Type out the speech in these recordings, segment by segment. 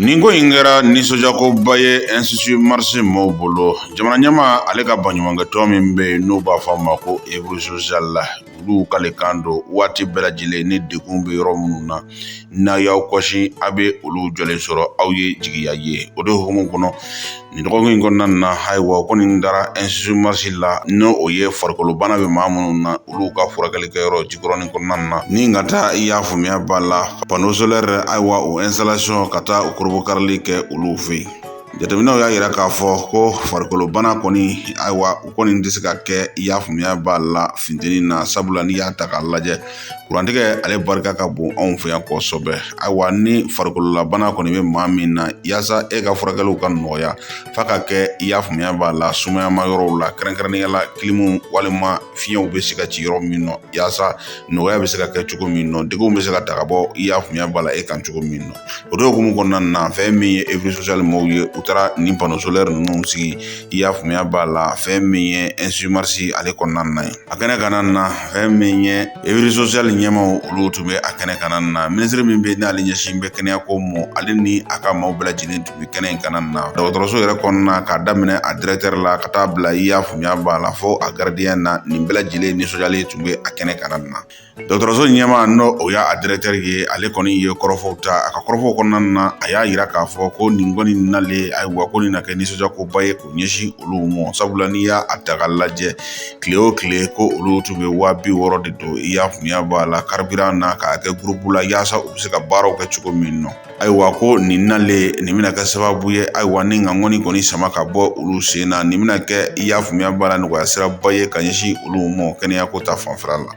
Nin ko in kɛra nisɔndiyakoba ye Institut Mars maaw bolo. Jamana ɲɛmaa ale ka baɲumankɛtɔn min bɛ yen, n'o b'a fɔ a ma ko Œuvre sociale la, olu k'ale kan don waati bɛɛ lajɛlen ni degun bɛ yɔrɔ minnu na, n'a y'aw kɔsi, a bɛ olu jɔlen sɔrɔ, aw ye jigiya ye. O de hukumu kɔnɔ, nin dɔgɔkun in kɔnɔna na, ayiwa, kɔni dara Institut Mars la, n'o o ye farikolobana bɛ maa minnu na, olu ka furakɛli kɛyɔrɔ Jikɔrɔni kɔnɔna na, ni ka taa, i y'a faamuya b'a la, panneau solaire, ayiwa, o installation ka taa o korobokarili kɛ olu fɛ yen. Jateminɛw y'a yira k'a fɔ ko farikolobana kɔni, ayiwa, u kɔni tɛ se ka kɛ, i y'a faamuya b'a la, funteni na, sabula n'i y'a ta k'a lajɛ, kurantigɛ ale barika ka bon anw fɛ yan kosɛbɛ. Ayiwa, ni farikololabana kɔni bɛ maa min na, yaasa e ka furakɛliw ka nɔgɔya, f'a ka kɛ, i y'a faamuya b'a la, sumayama yɔrɔw la, kɛrɛnkɛrɛnnenya la kilimu walima fiɲɛw bɛ se ka ci yɔrɔ min nɔ, yaasa nɔgɔya bɛ se ka kɛ cogo min nɔ, degunw bɛ se ka ta ka bɔ, i y'a faamuya b'a la, e kan cogo min nɔ. O de hukumu kɔnɔna na, fɛn min ye œuvre sociale mɔgɔw ye, u taara nin panneau solaire ninnu sigi, i y'a faamuya b'a la, fɛn min ye Institut Mars ale kɔnɔna na ye. A kɛnɛ kana na, fɛn min ye œuvre sociale ɲɛmaaw, olu tun bɛ a kɛnɛ kana na. Minisiri min bɛ n'ale ɲɛsin bɛ kɛnɛya ko ma, ale ni a ka maaw bɛɛ lajɛlen tun bɛ kɛnɛ in kana na. Dɔgɔtɔrɔso yɛrɛ kɔnɔna, k'a daminɛ a directeur la ka taa bila, i y'a faamuya b'a la, fo a gardien na, nin bɛɛ lajɛlen nisɔndiyalen tun bɛ a kɛnɛ kana na. Dɔgɔtɔrɔso ɲɛmaa, n'o o y'a directeur ye, ale kɔni ye kɔrɔfɔw ta. A ka kɔrɔfɔw kɔnɔna na, a y'a yira k'a fɔ ko nin kɔni nalen, ayiwa, ko nin na kɛ nisɔndiyakoba ye k'o ɲɛsin olu ma, sabula n'i y'a ta k'a lajɛ, tile o tile ko olu tun bɛ 60 000 de don, i y'a faamuya b'a la, carburant na, k'a kɛ groupe la, yaasa u bɛ se ka baaraw kɛ cogo min nɔ. Ayiwa, ko nin nalen, nin bɛna kɛ sababu ye, ayiwa, ni ka ŋɔni kɔni sama ka bɔ olu sen na, nin bɛna kɛ, i y'a faamuya b'a la, nɔgɔya siraba ye ka ɲɛsin olu ma kɛnɛya ko ta fanfɛla la.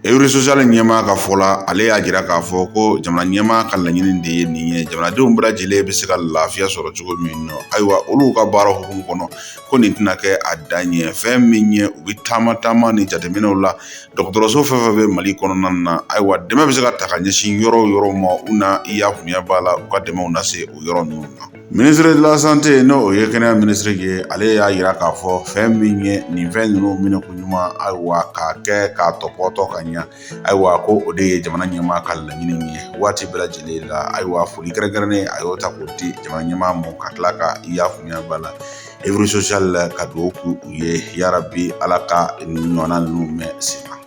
Œuvre sociale ɲɛmaa ka fɔ la, ale y'a jira k'a fɔ ko jamana ɲɛmaa ka laɲini de ye nin ye, jamanadenw bɛɛ lajɛlen bɛ se ka lafiya sɔrɔ cogo min nɔ. Ayiwa, olu ka baara hukumu kɔnɔ, ko nin tɛna kɛ a dan ye. Fɛn min ye, u bɛ taama taama ni jateminɛw la dɔgɔtɔrɔso fɛn fɛn bɛ Mali kɔnɔna na. Ayiwa, dɛmɛ bɛ se ka ta ka ɲɛsin yɔrɔ o yɔrɔ ma, u na, i y'a faamuya b'a la, u ka dɛmɛw lase o yɔrɔ ninnu na. Ministre de la Santé, n'o o ye kɛnɛya minisiri ye, ale y'a yira k'a fɔ fɛn min ye nin fɛn ninnu minɛ ko ɲuman, ayiwa, k'a kɛ k'a tɔpɔtɔ ka ɲa, ayiwa, ko o de ye jamana ɲɛmaa ka laɲini ye waati bɛɛ lajɛlen la. Ayiwa, foli kɛrɛnkɛrɛnnen, a y'o ta k'o di jamana ɲɛmaa ma, ka tila ka, i y'a faamuya b'a la, œuvre sociale la ka dugawu k'u ye, yarabi Ala ka nin ɲɔgɔnna ninnu mɛn sen na.